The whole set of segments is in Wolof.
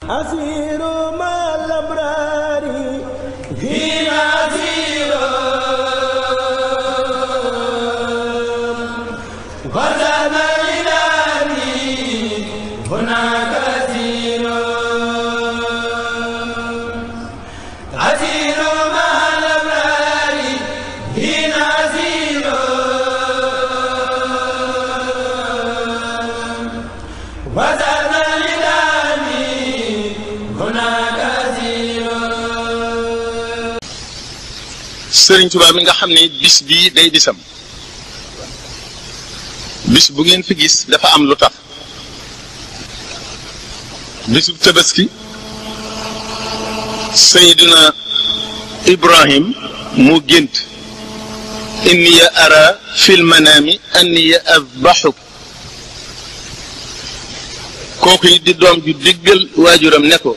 أسير مع الأبرار هنا أسير وزاد إلهي هناك أسير أسير مع الأبرار هنا أسير وزاد Sëriñ Tuubaa mi nga xam ne bis bii day bisam bis bu ngeen fi gis dafa am lu tax bisu tabaski Seydina Ibrahim mu gént inniya ara fil manaami anniya azbaxuk kooku yi di doom ju diggal waajuram ne ko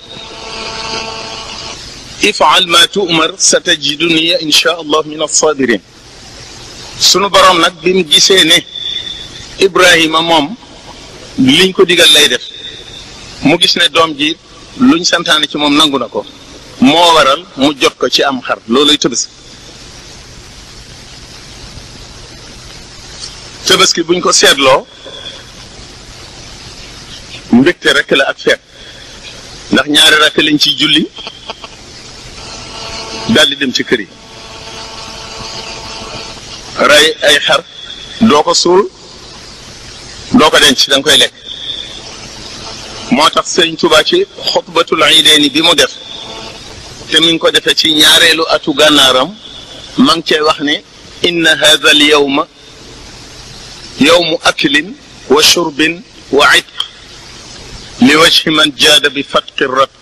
ifal ma tu'mar satajiduni insha allah min as-sabirin sunu borom nag bi mu gisee ne Ibrahima moom liñ ko digal lay def mu gis ne doom ji luñ santaane ci moom nangu na ko moo waral mu jot ko ci am xar looluy tabaski buñ ko seetloo mbégte rek la ak feet ndax ñaari rakk lañ ci julli daldi dem ci kër yi rey ay xar doo ko suul doo ko denc da nga koy lekk moo tax Sëriñ Tuubaa ci xutbatul iidayni bi mu def te mi ngi ko defee ci ñaareelu atu gànnaaram ma ngi cee wax ne inna haadha al yawma yawmu aklin wa shurbin wa itq li wajhi man jaada bi fatqi ratq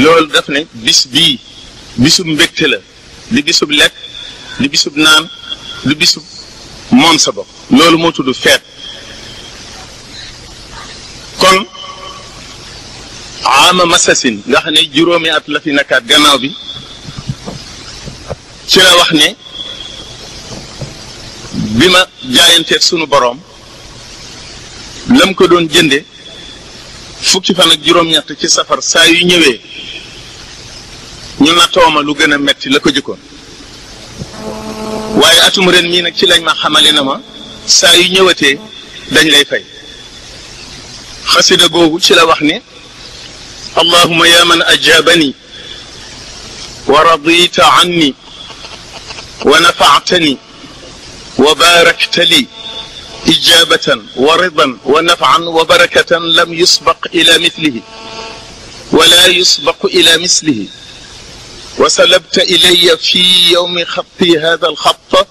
loolu daf ne bis bii bisub mbégte la di bisub lekk di bisub naan di bisub moom sa bopp loolu moo tudd feet kon ama masasin nga xam ne juróomi at la fi nekkaat gannaaw bi ci la wax ne bi ma jaayanteeg sunu boroom lam ko doon jënde fukki fan ak juróom-ñett ci safar saa yu ñëwee ñu nattooma lu gën a metti la ko jëkkoon waaye atum ren mii nag ci lañ ma xamale na ma saa yu ñëwatee dañ lay fay xasida googu ci la wax ne allahumma ya man ajabani wa radita anni wa nafaatani wa barakta li ijabatan wa ridan wa nafan wa barakatan lam yusbaq ila mithlihi wala yusbaq ila mislihi وسلبت إلي في يوم خطي هذا الخط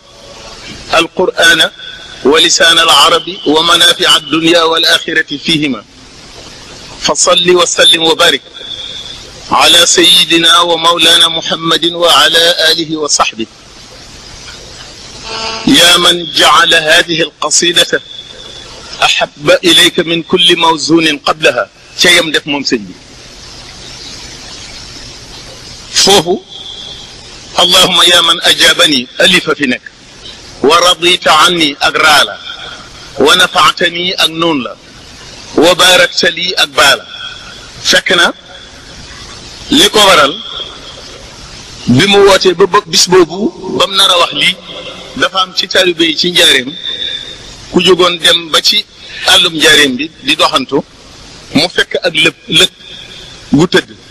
القرآن ولسان العرب ومنافع الدنيا والآخرة فيهما فصل وسلم وبارك على سيدنا ومولانا محمد وعلى آله وصحبه يا من جعل هذه القصيدة أحب إليك من كل موزون قبلها شيء دف ممسني foofu allahuma ya man ajabani alifa fi nekk wa radita anni ak raala wa nafaatani ak noonu la wa barakta lii ak baala fekk na li ko waral bi mu wootee ba bis boobu ba mu nar a wax lii dafa am ci taalibe yi ci njaareem ku jógoon dem ba ci àllum njaareem bi di doxantu mu fekk ak lëg gu tëdd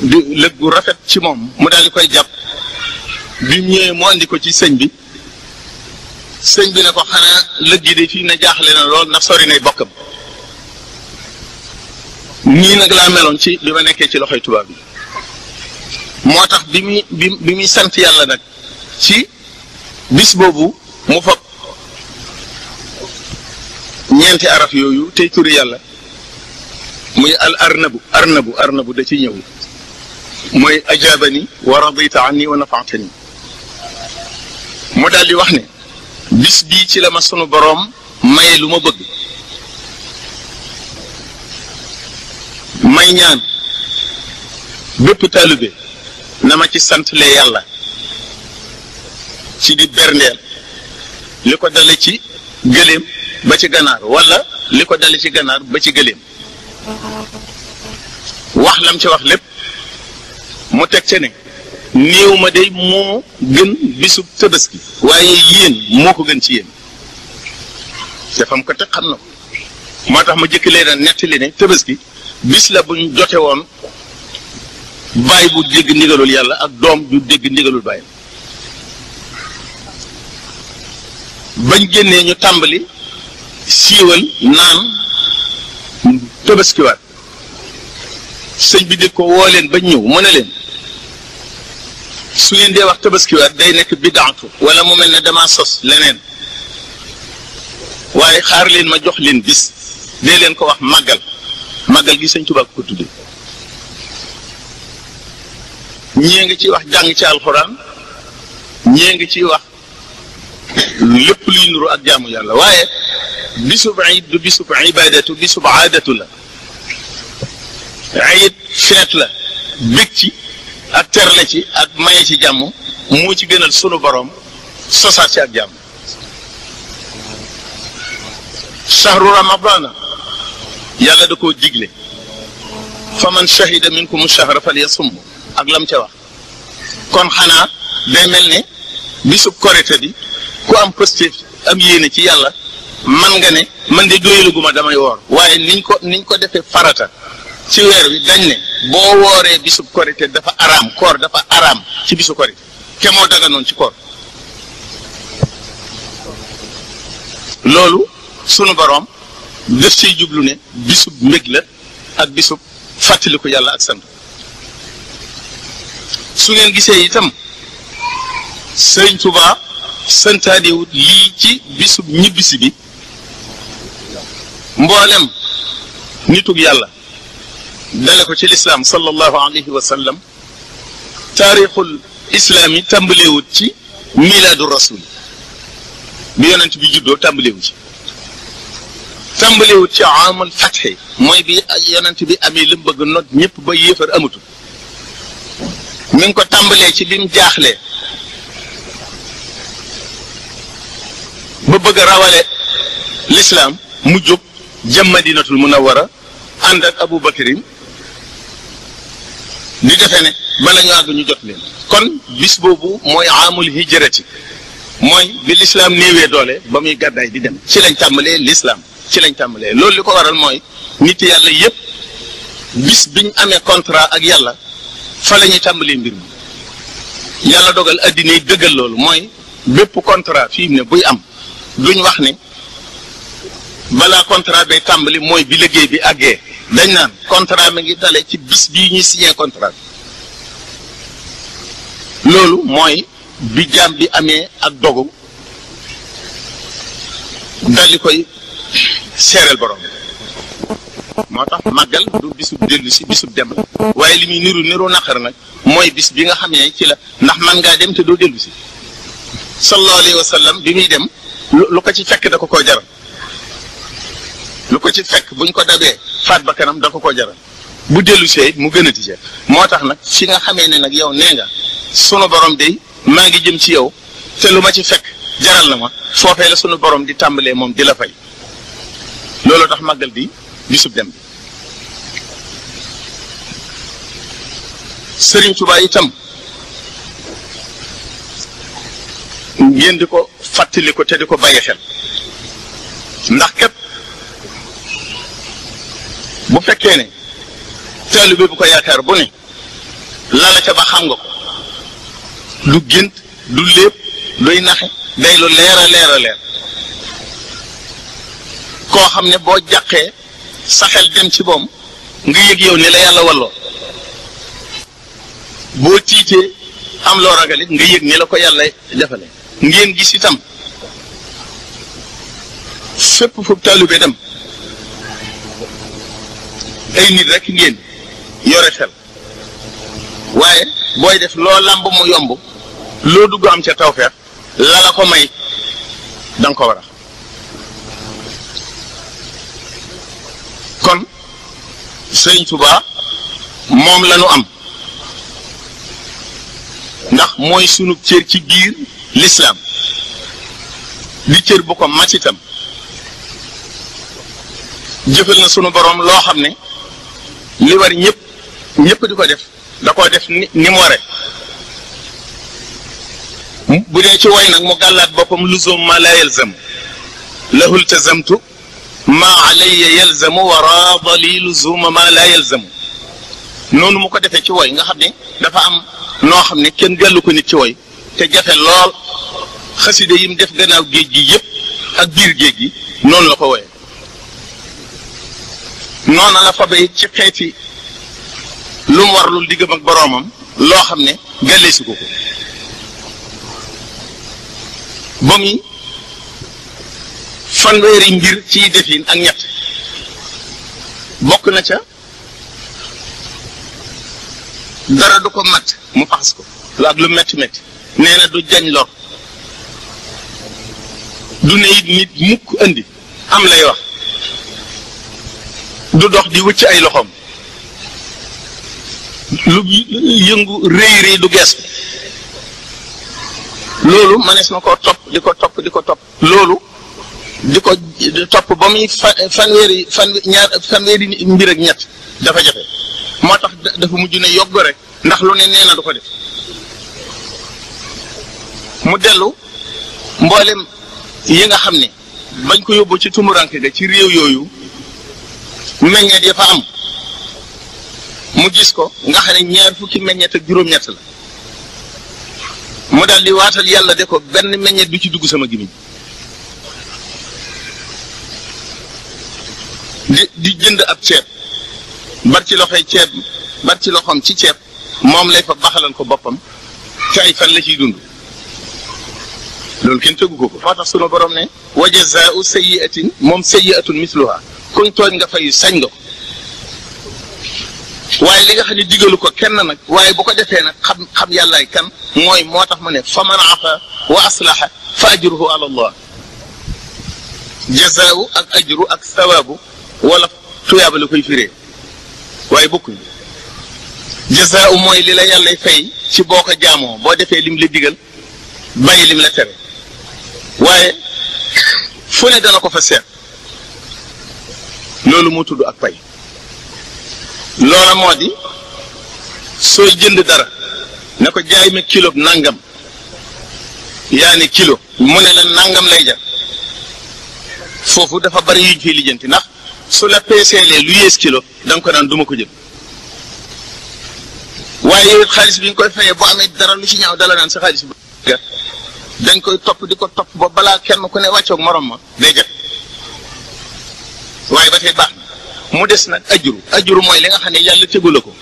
di lëg gu rafet ci moom mu daal di koy jàpp bi mu ñëwee mu andi ko ci sëñ bi ne ko xanaa lëg gi de fii na jaaxle na lool ndax sori nay bokkam nii nag laa meloon ci bi ma nekkee ci loxoy tubaab bi moo tax bi muy sant yàlla nag ci bis boobu mu fab ñeenti araf yooyu tey turi yàlla muy al arnabu da ci ñëw mooy ajabani wa radita anni wa nafaatani mu daal di wax ne bis bii ci la ma sunu boroom maye lu ma bëgg may ñaan bépp taalibe na ma ci santle yàlla ci di berndeel li ko dale ci gëléem ba ci ganaar wala li ko dale ci ganaar ba ci gëléem wax lam ci wax lépp mu teg ca ne néew ma day moo gën bisub tabaski waaye yéen moo ko gën ci yéen te fam ko teg xam na ko moo tax ma jëkk leen a nettali ne tabaski bis la buñ jote woon baay bu dégg ndigalul yàlla ak doom du dégg ndigalul baay bañ génnee ñu tàmbali siiwal naan tabaskiwaat sëñ bi dégg ko woo leen bañ ñëw mu ne leen su ngeen dee wax tabaskiwaat day nekk bidaatu wala mu mel ne damaa sos leneen waaye xaar leen ma jox leen bis dee leen ko wax màggal gi sëñ Tuubaa ko tudde ñii ngi ciy wax jàng ci alxuraan ñii ngi ciy wax lépp luy nuru ak jaamu yàlla waaye bisub iid du bisub ibadatu bisub aadatu la iid feet la bég ci ak terle ci ak maye ci jàmm moo ci gënal sunu boroom sosaat ci ak jàmm shahru ramadana yàlla da koo digle fa man shahida minkum shahra falyasum ak lam ca wax kon xanaa day mel ne bisub korite bi ku am positif am yéene ci yàlla man nga ne man de doyaluguma damay woor waaye niñ ko defee farata ci weer wi dañ ne boo wooree bisub korite dafa araam koor dafa araam ci bisu korite ke moo daga noonu ci koor loolu sunu boroom def ciy jublu ne bisub mbég la ak bisub fàttaliku yàlla ak sant su ngeen gisee itam Sëriñ Tuubaa santaanewut lii ci bisub ñibbisi bi mboolem nitug yàlla dale ko ci lislaam sallallahu alayhi wa sallam taarixul islaam yi tàmbaleewut ci milaadu rasul bi yonent bi juddoo tàmbaleewut ci tàmbaleewut ci amul fatxe mooy bi yonent bi amee li mu bëgg not ñëpp ba yéefar amatul mi ngi ko tàmbalee ci bi mu jaaxlee ba bëgg a rawale lislaam mu jóg jëm Madinatul Munawwara ànd ak Abu Bakrin di defee ne bala ñu àgg ñu jot leen kon bis boobu mooy amul hijrati mooy bi lislaam néewee doole ba muy gàddaay di dem ci lañ tàmbalee lislaam ci lañ tàmbalee loolu li ko waral mooy nit yàlla yépp bis biñ amee contrat ak yàlla fa la ñuy tàmbalee mbir mi yàlla dogal addina yi dëggal loolu mooy bépp contrat fii mu ne buy am duñ wax ne balaa contrat bay tàmbali mooy bi liggéey bi àggee dañ naan contrat mi ngi dale ci bis bii ñuy signé contrat loolu mooy bi jaam bi amee ak dogu daldi koy seereel borom moo tax màggal du bisub dellu si bisub dem la waaye li muy niru naqar nag mooy bis bi nga xam ne ci la ndax man ngaa dem te doo dellu si sallallahu alayhi wa sallam bi muy dem lu ko ci fekk da ko koo jaral lu ko ci fekk buñ ko dabee faat ba kanam da ko koo jaral bu dellu see mu gën a tijjee moo tax nag fi nga xamee ne nag yow nee nga sunu borom de maa ngi jëm ci yow te lu ma ci fekk jaral na ma foofee la sunu borom di tàmbalee moom di la fay loolu tax màggal di bisub dem bi Sëriñ Tuubaa itam ngeen di ko fàttali ko te di ko bàyyi xel ndax kat bu fekkee ne taalibe bu ko yaakaar bu ne lala ca ba xam nga ko du gént du lépp duy naxe day lu leer a leer koo xam ne boo jàqee sa xel dem ci moom nga yëg yow ni la yàlla walloo boo tiitee am loo ragalit nga yëg ni la ko yàlla defale ngeen gis itam fépp fu taalibe dem ay nit rek ngeen yore xel waaye booy def loo làmb mu yomb loo dugg am ca tawfeex la la ko may danga ko war a kon Sëriñ Tuubaa moom la ñu am ndax mooy sunu cër ci biir lislaam di cër bu ko màcc itam jëfal na sunu borom loo xam ne li war ñëpp ñëpp di ko def da koo def ni mu ware bu dee ci woy nag mu gàllaat boppam luzum ma la yalzam lahu iltazamtu ma alayya yalzamu wa raada li luzuma ma la yalzamu noonu mu ko defee ci woy nga xam ne dafa am noo xam ne kenn gàllu ko nit ci woy te jafe lool xaside yi mu def gannaaw géej gi yëpp ak biir géej gi noonu la ko woye noona la fabe ci xeeti lu mu warlul diggam ak boroomam loo xam ne gàlleesi ko ba muy fanweeri mbir ciy defin ak ñett bokk na ca dara du ko mat mu faxas ko lu ak lu metti metti nee na du jañ lor du ne it nit mukk andi am lay wax du dox di wëcc ay loxoom lu yëngu rëy rëy du gees loolu manees na koo topp di ko topp loolu di ko topp ba muy fanweeri mbir ak ñett dafa jafe moo tax dafa mujj ne yogg rek ndax lu ne nee na du ko def mu dellu mboolem yi nga xam ne bañ ko yóbbu ci tumuranke ga ci réew yooyu meññeet ya fa am mu gis ko nga xam ne 20 fukki meññeet ak juróom-ñett la mu daal di waatal yàlla de ko benn meññeet du ci dugg sama gimiñ di jënd ab ceeb bar ci loxoy ceeb bar ci loxoom ci ceeb moom lay fa baxalal ko boppam ci ay fan la ciy dund loolu kenn tëggu ko moo tax sunu borom ne wa jazaa'u sayyi'atin moom sayyi'atun misluha kuñ tooñ nga fayu sañ nga ko waaye li nga xam ne digalu ko kenn nag waaye bu ko defee nag xam yàllaay kan mooy moo tax ma ne fa man afa wa aslaha fa ajruhu ala allah jazaa'u ak ajru ak sawaabu wala tuyaaba la koy firee waaye bokkuñ jazaa'u mooy li la yàllay fay ci boo ko jaamoo boo defee lim la digal bàyyi lim la tere waaye fu ne dana ko fa seet loolu moo tudd ak pay loola moo di sooy jënd dara ne ko jaay ma kilo nangam yaa ne kilo mu ne la nangam lay jar foofu dafa bari yuñ fiy lijjanti ndax su la peeseelee lu yées kilo da nga ko naan duma ko jël waaye yow xaalis bi nga koy fayee boo amee dara lu ci ñaaw dala naan sa xaalis bi dañ koy topp di ko topp ba balaa kenn ku ne wàccoog morom ma day jot waaye ba tey baax na mu des nag ajuru mooy li nga xam ne yàlla tegu la ko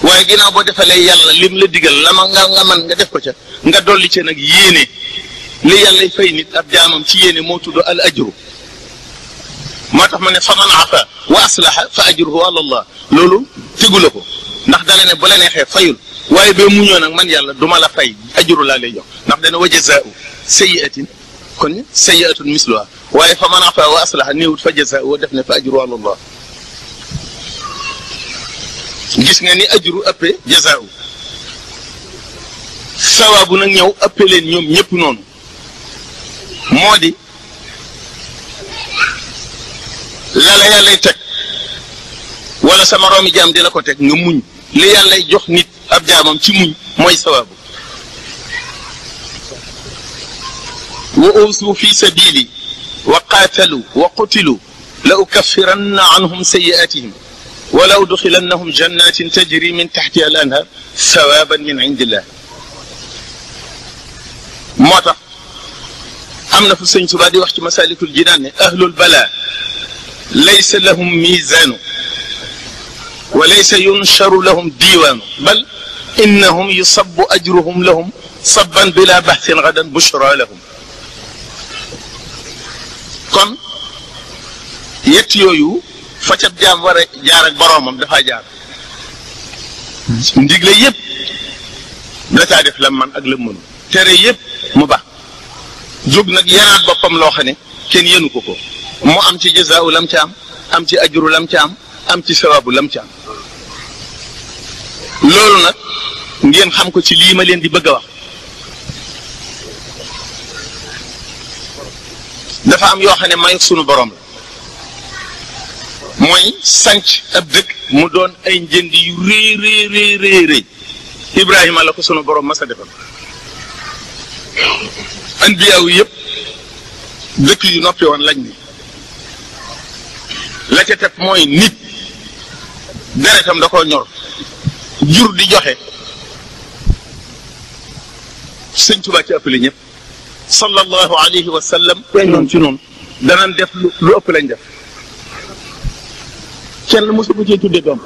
waaye ginnaaw boo defalee yàlla lim la digal la ma nga man nga def ko ca nga dolli ca nag yéene li yàlla fay nit ab jaamam ci yéene moo tudd al ajru moo tax ma ne fa man afa wa aslaha fa ajruhu ala allah loolu tegu la ko ndax dala ne bu la neexee fayul waaye bee muñoo nag man yàlla duma la fay ajru laa lay jox ndax dana wa jazaa'u sayyi'atin kon sayyi'atun misluha waaye fa man afa wa aslaha néewut fa jazaa'u def ne fa ajru ala allah gis nga ni ajru ëppee jazaa'u sawaabu nag ñëw ëppe leen ñoom ñëpp noonu moo di la yàllay teg wala sa moroomi jaam di la ko teg nga muñ li yàllay jox nit ab jaamam ci muñ mooy sawaabu wa uusu fi sabili wa qaatalu wa qutilu la ukaffiranna anhum sayyi'atihim wa la udxilannahum jannatin tajri min taxtiha al anhar sawaban min indillah moo tax am na fu sëñ Tuubaa di wax ci masalikul jinaan ne ahlul bala laysa lahum miizaanu wa laysa yunsharu lahum diiwaanu bal innahum yusabbu ajruhum lahum sabban bila baxsin gadan bushra lahum kon yett yooyu fa ca jaam war a jaar ak boroomam dafaa jaar ndigle yëpp da caa def lam man ak lam mënu tere yëpp mu baax jóg nag yaraat boppam loo xam ne kenn yenu ko ko mu am ci jazaa'u lam ca am ci ajru lam ca am ci sawaabu lam ca am loolu nag ngeen xam ko ci lii ma leen di bëgg a wax dafa am yoo xam ne may sunu borom la mooy sanc ab dëkk mu doon ay njëndi yu rëy Ibrahima la ko sunu borom masa defal. anbiyaaw yëpp dëkk yu noppi woon lañ ni la ca teg mooy nit deretam da koo ñor jur di joxe sëñ Tuubaa ci ëppale ñëpp sallallahu alayhi wa sallam noonu ci noonu danañ def lu ëpp lañ def kenn mosu ko cee tudde doom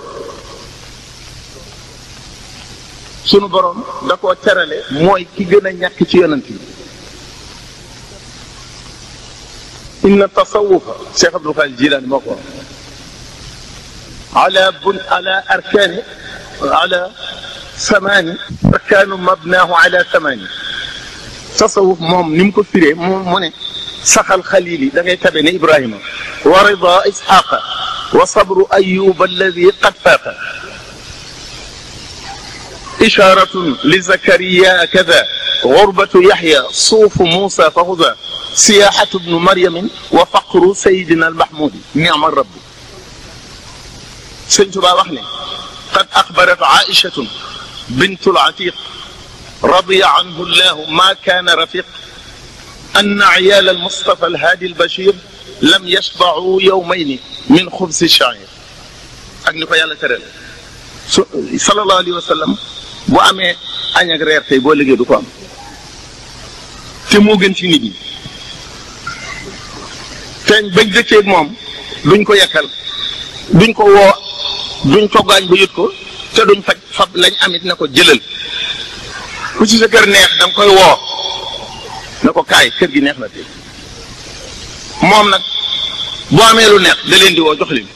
sunu borom da koo terale mooy ki gën a ñàkk ci yonent yi inna tasawufa Cheikh Abdul Qadir Jilaani moo ko ala arkaani ala samaani arkaanu mabnaahu ala samaani tasawuf moom ni mu ko firee mu ne saxal xalili da ngay tabe ne Ibrahima wa rida isxaqa wa sabru ayuba alladi qad faaqa isharatun li zakariya kada gurbatu yaxya suufu muusa fa huda siyaxatu bnu maryamin wa faqru sayidina almahmudi niama rabbi sëñ Tuubaa wax ne qad axbarat aichatun bintu latiq radiya anhu llahu ma kaana rafiq anna ciyaal almustafa alhaadi albashir lam yashbacuu yowmayni min xubsi shaciir ak ni ko yàlla tëral sallallahu alayhi wa sallam bu amee añ ak reer tey boo liggéey du ko am te moo gën ci nit ñi teñ bañ dëkkeeg moom duñ ko yekkal duñ ko woo duñ ko gaañ ba yët ko te duñ fab lañ amit ne ko jëlal ku ci sa kër neex da nga koy woo ne ko kaay kër gi neex na tey moom nag boo amee lu neex da leen di woo jox leen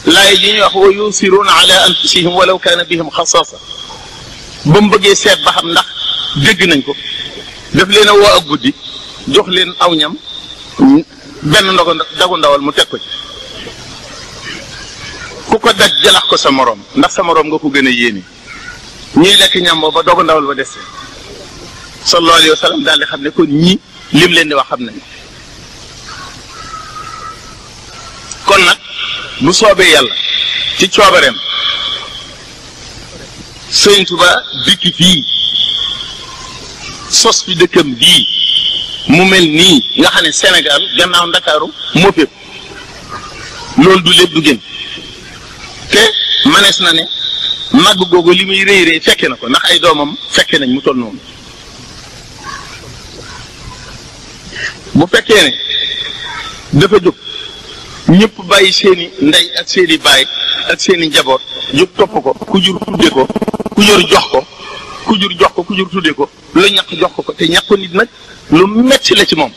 laay ji ñuy wax wa yusiruuna ala anfusihim walaw kaana bihim xasaasa ba mu bëggee seet ba xam ndax dégg nañ ko daf leen a woo ak guddi jox leen aw ñam benn dagu ndawal mu teg ko ci ku ko daj jalax ko sa moroom ndax sa moroom nga ko gën a yéene ñuy lekk ñam boobu ba dogu ndawal ba des sallallahu alayhi wa sallam daal di xam ne kon ñii lim leen di wax xam nañ kon nag bu soobee yàlla ci coobareem Sëñ Tuubaa dikk fii sos fi dëkkam bii mu mel nii nga xam ne Sénégal gannaaw Ndakaaru moo fépp loolu du lépp du gën te manees na ne màgg googu li muy rëy rëy fekke na ko ndax ay doomam fekke nañ mu toll noonu bu fekkee ne dafa jóg ñëpp bàyyi seeni ndey ak seeni baay ak seeni njaboot jóg topp ko ku jur tudde ko ku jur jox ko ku jur jox ko ku jur tudde ko lu ñàkk jox ko te ñàkk nit nag lu metti la ci moom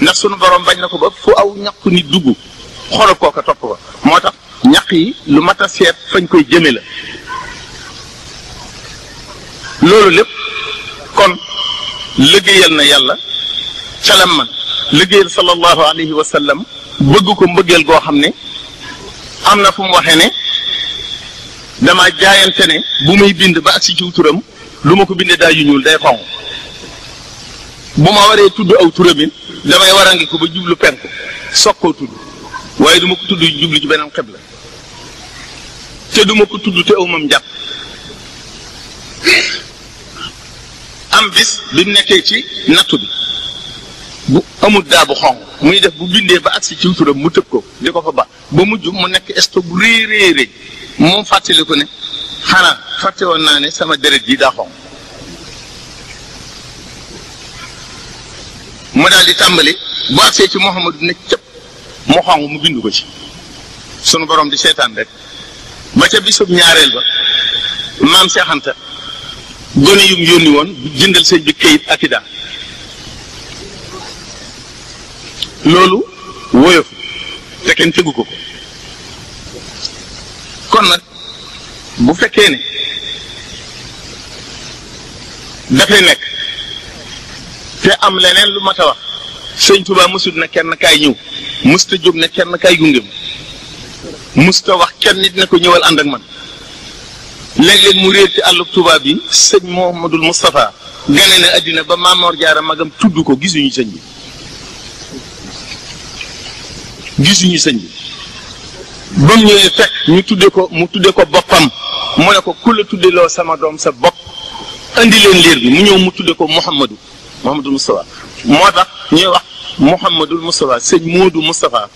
ndax sunu borom bañ na ko ba fu aw ñàkk nit dugg xolal kooka topp ko moo tax ñàkk yi lu mat a seet fañ koy jëme la loolu lépp kon liggéeyal na yàlla calam man liggéeyal sallallahu alayhi wa sallam bëgg ko mbëggeel goo xam ne am na fu mu waxee ne dama jaayante ne bu muy bind ba agsi ci turam lu ma ko bindee daa yu ñuul day xonq bu ma waree tudd aw turam damay warangi ko ba jublu penk soog koo tudd waaye du ma ko tudd jublu ci beneen xibla te du ma ko tudd te aw mam jàpp am bis bi mu nekkee ci nattu bi bu amul daa bu xonq muy def bu bindee ba agsi ci turam mu tëb ko di ko fa ba mujj mu nekk stock bu rëy moom fàttali ko ne xanaa fàtte woon naa ne sama deret ji daa xonq mu daal di tàmbali bu agsee ci Muhammadu ne cëpp mu xonq mu bind ko ci sunu borom di seetaan rek ba ca bisub ñaareel ba maam Seex Anta gone yum yónni woon jëndal sëñ bi kayit ak i daan loolu woyof te kenn tegu ko kon nag bu fekkee ne dafay nekk te am leneen lu mat a wax sëñ Tuubaa mësut na kenn kaay ñëw mësta jóg ne kenn kaay gunge ma mësta wax kenn nit ne ko ñëwal ànd ak man léeg-léeg mu réer ci àllub Tuubaa bi sëñ Muhammadul Moustapha gane na àddina ba Maamoor Jaara magam tudd ko gisuñu sëñ bi gisuñu sëñ bi ba mu ñëwee fekk mu tudde ko boppam mu ne ko ku la tudde loo sama doom sa bopp andi leen liir bi mu ñëw mu tudde ko Mouhamadul Moustapha moo tax ñuy wax Mouhamadul Moustapha sëñ Moodu Moustapha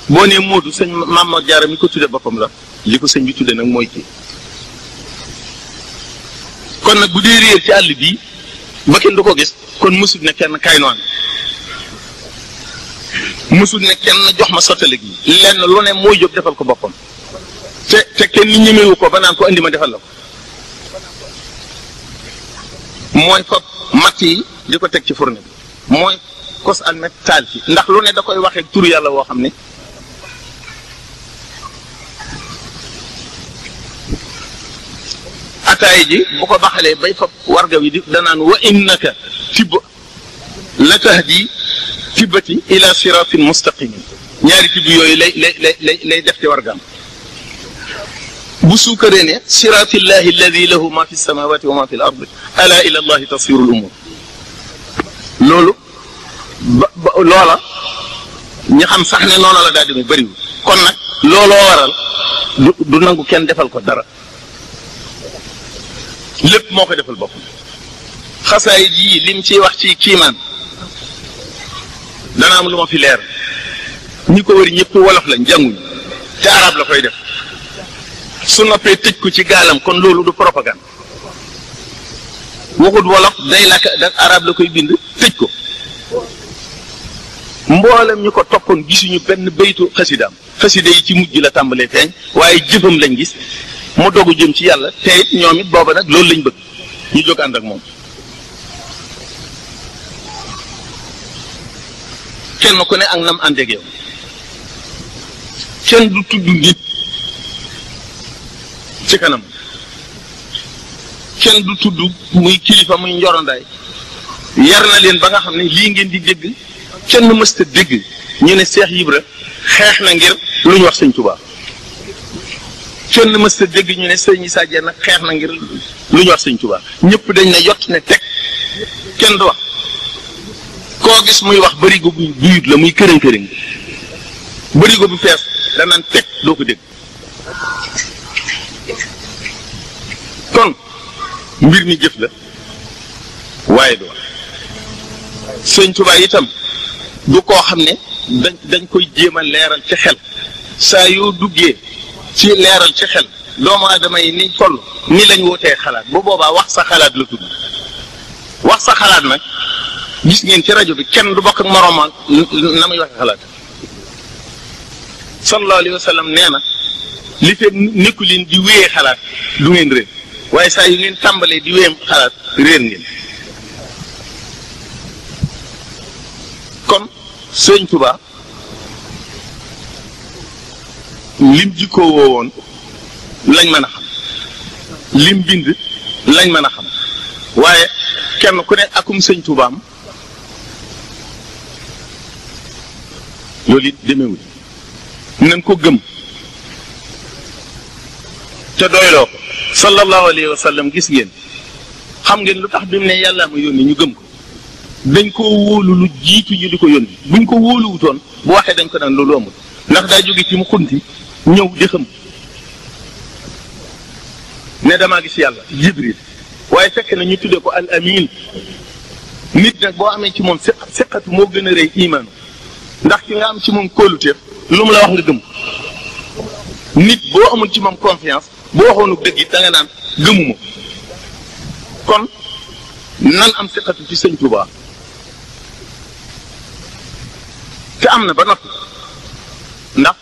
boo nee Moodu sëñ Mamadou Diarra mi ko tudde boppam la li ko sëñ bi tudde nag mooy kii kon nag bu dee réer ci àll bii ba kenn du ko gis kon mësul ne kenn kay noonu mësul ne kenn jox ma sottale gi lenn lu ne mooy jóg defal ko boppam te kenn ñemewu ko ba naan ko andi ma defal la ko mooy fop matt yi di ko teg ci fourne bi mooy kos almet taal ci ndax lu ne da koy waxee turu yàlla woo xam ne ataay ji bu ko baxalee bay fop warga wi di danaan wa innaka tibb la tahdi tibbati ila siratin mustaqimin ñaari tibb yooyu lay def ci wargaam bu suukaree ne siratillahi alladi lahu ma fi samawati wa ma fi l ardi ala ila allahi tasiru l umur loolu ba loola ñi xam sax ne noonu la daal di muy bëriwul kon nag looloo waral du nangu kenn defal ko dara lépp moo ko defal boppam xasaay ji lim ciy wax ci kiimaan dana am lu ma fi leer ñi ko wëri ñëpp wolof lañ jànguñ te arab la koy def su noppee tëj ko ci gaalam kon loolu du propagande waxut wolof day làkk da arab la koy bind tëj ko mboolem ñu ko toppoon gisuñu benn baytu xasidaam xasida yi ci mujj la tàmbalee feeñ waaye jëfam lañ gis mu dogu jëm ci yàlla te it ñoom it booba nag loolu lañ bëgg ñu jóg ànd ak moom kenn ku ne ak nam àndeeg yow kenn du tudd nit ci kanam kenn du tudd muy kilifa muy njorondaay yar na leen ba nga xam ne lii ngeen di dégg kenn mësta dégg ñu ne Seex Ibra xeex na ngir lu ñu wax sëñ Tuubaa kenn mësta dégg ñu ne sëñ Issa Diène nag xeex na ngir lu ñu wax sëñ Tuubaa ñëpp dañ ne yott ne teg kenn du wax koo gis muy wax bërigo bu duyut la muy këriñ-këriñ bërigo bu fees danaan teg doo ko dégg kon mbir mi jëf la waaye du wax sëñ Tuubaa itam du koo xam ne dañ koy jéem a leeral ci xel saa yoo duggee ci leeral ci xel doomu aadama yi ni toll ni lañ wootee xalaat bu boobaa wax sa xalaat la tudd wax sa xalaat nag gis ngeen ci rajo bi kenn du bokk ak moroomam na muy waxe xalaat sallallahu alayhi wa sallam nee na li fekk nekku leen di wéyee xalaat du ngeen réer waaye saa yu ngeen tàmbalee di wéyam xalaat réer ngeen kon sëñ Tuubaa lim jikkoo woo woon lañ mën a xam lim bind lañ mën a xam waaye kenn ku ne akum sëñ Tuubaam loolu it demeewul nañ ko gëm te doyloo ko sallallahu alayhi wa sallam gis ngeen xam ngeen lu tax bi mu ne yàlla ma yónni ñu gëm ko dañ koo wóolu lu jiitu ñu di ko yónni buñ ko wóoluwutoon bu waxee dañ ko daan loolu amul ndax daa jóge ci mu xunti ñëw di xam ne damaa gis yàlla Jibril waaye fekk na ñu tuddee ko al amin nit nag boo amee ci moom siqatu moo gën a rëy imaanu ndax ki nga am ci moom kóoluteef lu mu la wax nga gëm nit boo amul ci moom confiance boo waxoonu dëgg it da nga naan gëmuma kon nan am siqatu ci sëñ Tuubaa te am na ba noppi ndax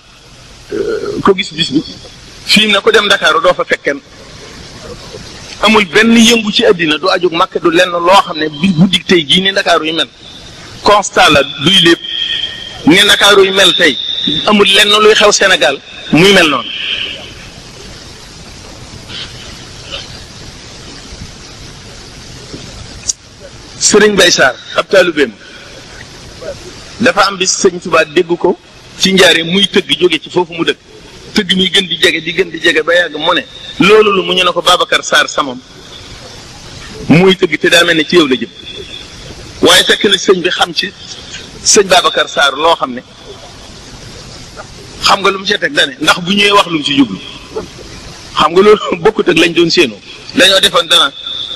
ko gis bis bi fii mu ne ko dem Dakar doo fa fekkeen amul benn yëngu ci àddina du ajug Makka du lenn loo xam ne bi bu dig tey jii ni Dakar yu mel constat la duy lépp ni Dakar yu mel tey amul lenn luy xew Sénégal muy mel noonu Sëriñ Bay Sarr ab taalibeem dafa am bis sëñ Tuubaa dégg ko ci njaare muy tëgg jóge ci foofu mu dëkk tëgg mi gën di jege ba yàgg mu ne loolu lu mu ñu ne ko Babacar Sarr samam muy tëgg te daa mel ne ci yow la jëm waaye fekk na sëñ bi xam ci sëñ Babacar Sarr loo xam ne xam nga lu mu ci teg dane ndax bu ñëwee wax lu mu ci jublu xam nga loolu bokkut ak lañ doon séenoo dañoo defoon dana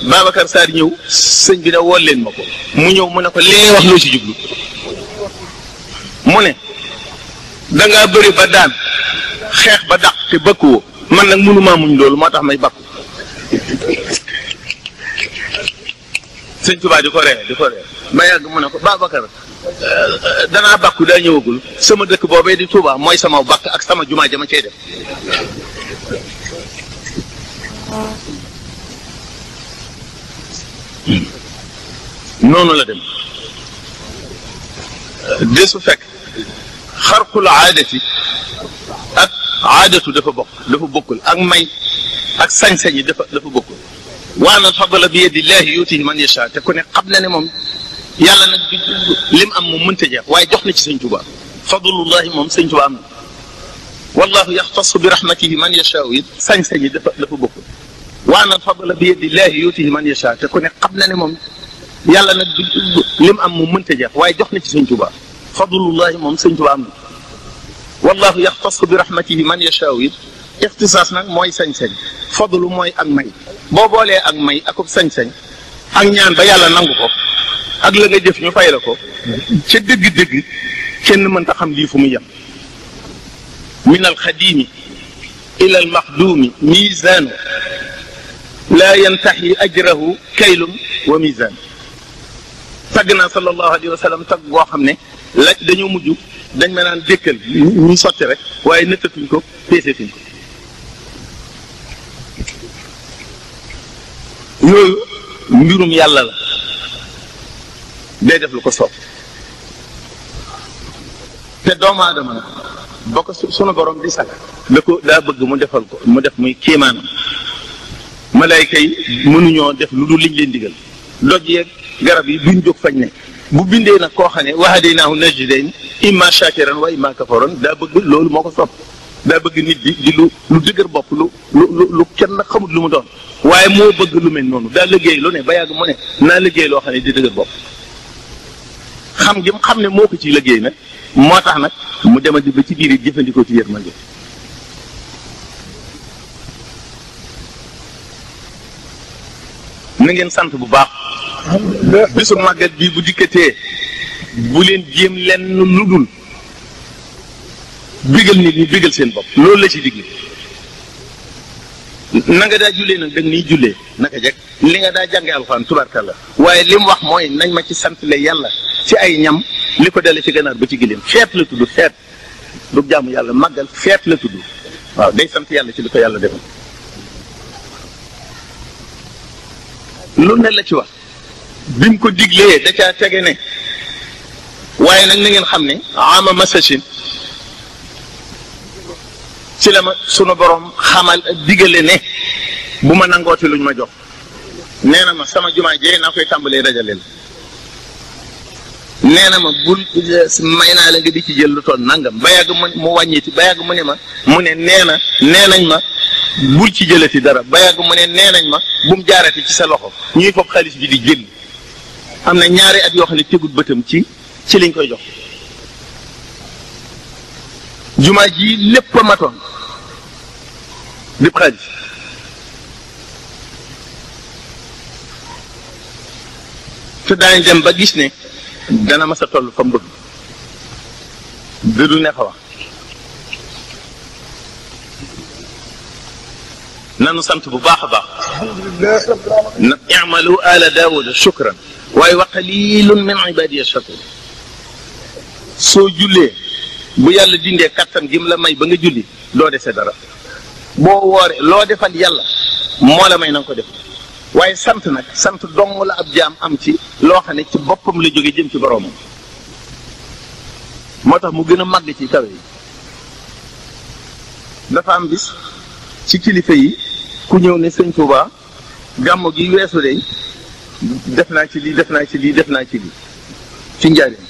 Babacar Sarr ñëw sëñ bi ne woo leen ma ko mu ñëw mu ne ko lee wax loo ci jublu mu ne dangaa bëri ba daan xeex ba dàq te bakkuwoo man nag mënumaa muñ loolu moo tax may bakku sëñ Tuubaa di ko ree ba yàgg mu ne ko Babacar danaa bakku daa ñëwagul sama dëkk boobee di Tuubaa mooy sama bakk ak sama jumaa jama cey def noonu la dem de su fekk xarqul aadati ak aadatu dafa bokkul ak may ak sañ-sañ yi dafa bokkul waana fadla bi yadillahi yutihi man yasha te ku ne xam na ne moom yàlla nag lim am moom mënta jeex waaye jox na ci sëñ Tuubaa fadlullahi moom sëñ Tuubaa am na wallahu yaxtasu bi rahmatihi man yasha it sañ-sañ yi dafa bokkul waana fadla bi yadillahi yutihi man yasha te ku ne xam na ne moom yàlla nag lim am moom mënta jeex waaye jox na ci sëñ Tuubaa fadlullahi moom sëñ Tuubaa am na wallahu yaxtasu bi rahmatihi man yashaa it ixtisaas nag mooy sañ-sañ fadlu mooy ak may boo boolee ak may akub sañ-sañ ak ñaan ba yàlla nangu ko ak la nga jëf ñu fay la ko ca dëgg-dëgg kenn mënta xam lii fu mu yem min alxadimi ila almaxduumi miisaanu laa yantaxi ajrahu kaylum wa miisaan tagg naa sallallahu alayhi wa sallam tagg boo xam ne la dañoo mujj dañ ma naan dékkal ñu sotti rek waaye nëttatuñ ko peesetuñ ko yooyu mbirum yàlla la day def lu ko soob te doomu aadama na ba ko sunu borom di sàkk daa bëgg mu defal ko mu def muy kéemaanam malayka yi mënuñoo def lu dul liñ leen digal doj yeeg garab yi duñ jóg fañ ne bu bindee nag koo xam ne wa hadaynaahu najdayn imma shakiran wa imma kafuran daa bëgg loolu moo ko sopp daa bëgg nit di lu dëgër bopp lu kenn xamut lu mu doon waaye moo bëgg lu mel noonu daa liggéey lu ne ba yàgg mu ne naa liggéey loo xam ne di dëgër bopp xam gi mu xam ne moo ko ci liggéey nag moo tax nag mu demandi ba ci biir it jëfandikoo ci yërmande na ngeen sant bu baax bisu màggat bii bu dikkatee bu leen jéem lenn lu dul bigal nit ñi bigal seen bopp loolu la ci digle na nga daa jullee nag da nga niy jullee naka jekk li nga daa jànge alxuraan tubarkalla waaye li mu wax mooy nañ ma ci santle yàlla ci ay ñam li ko dale ci ganaar ba ci gileem feet la tudd feet du jaamu yàlla màggal feet la tudd waaw day sant yàlla ci li ko yàlla defal lu ne la ci wax bi mu ko diglee da caa tege ne waaye nag na ngeen xam ne ama masachin ci la ma sunu borom xamal digale ne bu ma nangooti luñ ma jox nee na ma sama jumaa jee naa koy tàmbalee dajaleel nee na ma bul may naa la nga di ci jël lu toll nangam ba yàgg mu wàññiti ba yàgg mu ne ma mu ne nee nañ ma bul ci jëlati dara ba yàgg mu ne nee nañ ma bu mu jaarati ci sa loxo ñuy foog xaalis bi di génn am na ñaari at yoo xam ne tegut bëtam ci liñ koy jox jumaa ji lépp a matoon lépp xaalis te daañu dem ba gis ne dana mas a toll fa mu bëgg du neex a wax nanu sant bu baax a baax na i'malu ala daawuda shukran waaye wa qalilun min ibadiya shakur soo jullee bu yàlla dindee kattan gi mu la may ba nga julli doo dese dara boo wooree loo defal yàlla moo la may na nga ko def waaye sant nag sant dong la ab jaam am ci loo xam ne ci boppam la jóge jëm ci boroomam moo tax mu gën a màgg ci kawe yi dafa am bis ci kilifa yi ku ñëw ne sëñ Touba gàmmu gi weesu de def naa ci lii def naa ci lii def naa ci lii ci njaareem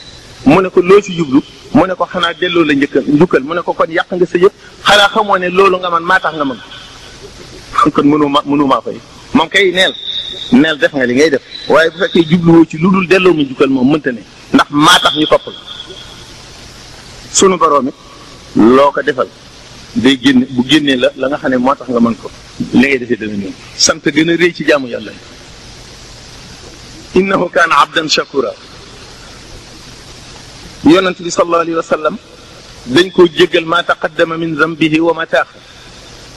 mu ne ko loo ci jublu mu ne ko xanaa delloo la njukkal mu ne ko kon yàq nga sa yëpp xanaa xamoo ne loolu nga man maa tax nga mën kon mënumaa fay moom kay neel def nga li ngay def waaye bu fekkee jubluwoo ci lu dul delloo mu njukkal moom mënta ne ndax maa tax ñu topp la sunu boroom it loo ko defal day génne bu génnee la nga xam ne moo tax nga mën ko li ngay defee dana ñëw. sant gën a rëy ci jaamu yàlla innahu kaana abdan shakura. yonent bi sallallahu alayhi wa sallam dañ koo jéggal ma taqaddama min zambihi wa ma taaxar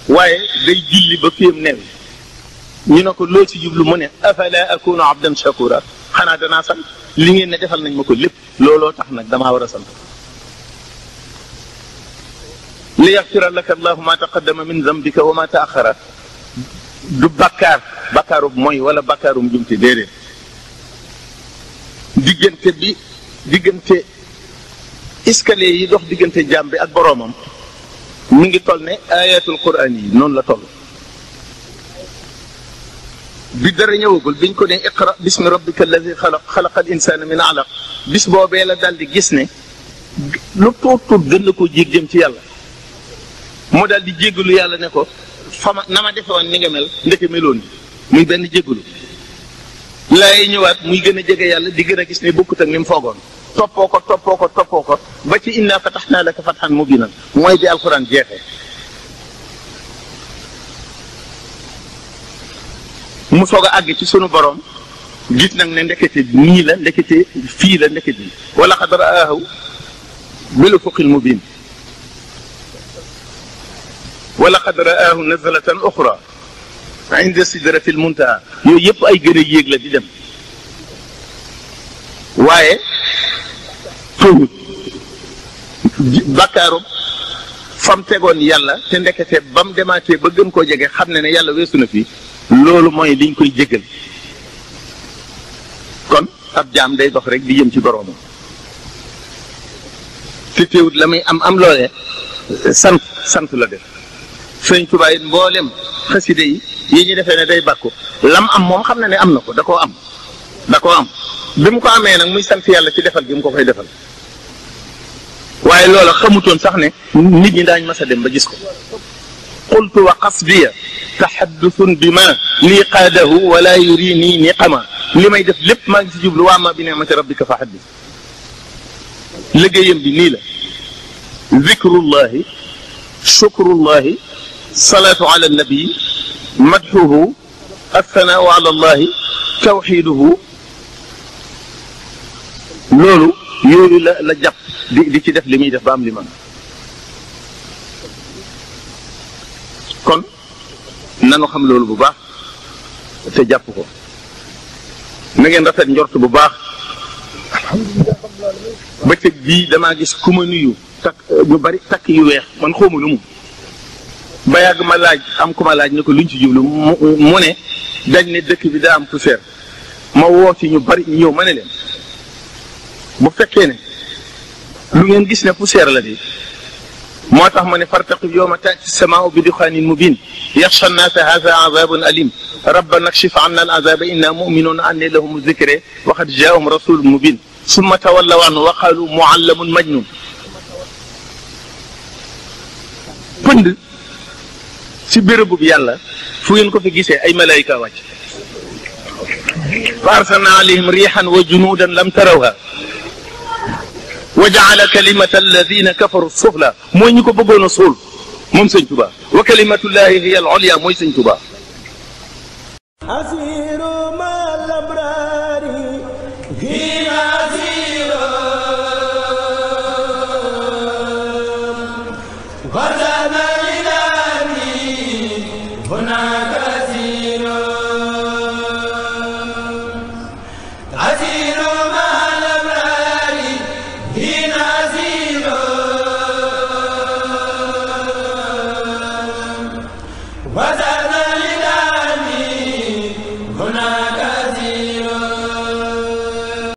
waaye day julli ba fiyam new ñu ne ko loo ci jublu mu ne afala akunu abdan shakura xanaa danaa sant li ngeen ne defal nañ ma ko lépp looloo tax nag damaa war a sant. li yaxfira laka allahu ma taqaddama min zambika wa ma taaxara du bakkaarub mooy wala bakkaarum jumte déedéet diggante escalier yi dox diggante jaam bi ak boroomam mi ngi toll ne ayatul quran yi noonu la toll. bi dara ñëwagul biñ ko ne iqra bismi rabbika alladi xalaq xalaqal insana min alaq bis boobee la daal di gis ne lu tuut gën na koo jéeg jëm ci yàlla mu daal di jéggalu yàlla ne ko fama na ma defe woon ni nga mel ndeke meloon ni muy benn jéggalu laay ñëwaat muy gën a jege yàlla di gën a gis ne bokkut ak ni mu foogoon toppoo ko ba ci inna fatahnaa laka fathan mubiinan mooy bi alquran jeexee mu soog a àgg ci sunu borom gis nag ne ndekete nii la ndekete fii la ndekete wa laqad ra'aahu bil ufuqil mubiin wa laqad ra'aahu nazlatan uxraa inda sidratil muntaha yooyu yëpp ay gën a yéeg la di dem waaye toogut bakkaarum fam tegoon yàlla te ndekete ba mu demaatee ba gën koo jege xam ne yàlla weesu na fi loolu mooy liñ koy jéggal kon ab jaam day dox rek di jëm ci boroomam te teewut la muy am loolee sant la def. Sëñ Tuubaa it mboolem xaside yi ñu defee ne day bàkku lam am moom xam na ne am na ko da koo am bi mu ko amee nag muy sant yàlla ci defal gi mu ko koy defal waaye loola xamutoon sax ne nit ñi daañ mas a dem ba gis ko. qultu wa qasdiya taxaddusun bi ma lii qaadahu wala yuri nii niqama li may def lépp maa ngi si jublu waa ma bi ni'mati rabbika fa haddis liggéeyam bi nii la zikrullahi shukrullahi salaatu ala nabi madhuhu athanau ala allahi tawxiduhu loolu yooyu la jàpp di ci def li muy def ba am li man kon nanu xam loolu bu baax te jàpp ko na ngeen rafet njort bu baax bëccëg bii damaa gis ku ma nuyu ñu bari takk yu weex man xawma lu mu ba yàgg ma laaj am ku ma laaj ne ko luñ ci jublu mu ne dañ ne dëkk bi daa am poussière ma woo ci ñu bari ñëw ma ne leen bu fekkee ne lu ngeen gis ne poussière la di moo tax ma ne fartaqib yawma taati samaau bi duxaanin mubin yaxsha nnaasa haza azabun alim rabbana kshif anna al azaba inna muminuna anne lahum zikre wa qad jaahum rasulun mubin summa tawallaw anhu wa qaalu muallamun majnun pënd ci bérébu bi yàlla fu ngeen ko fi gisee ay malayka wàcc fa arsalna alayhim rihan wa junuudan lam tarawha wa jaala kalimata alladina kafaru sufla mooy ñu ko bëggoon a suul moom sëñ Tuba wa kalimatullahi hiya al ulya mooy sëñ Tuba asiru ma labrari hina asiru wazana ilani hunaka asiru asiru ma labrari hina asiru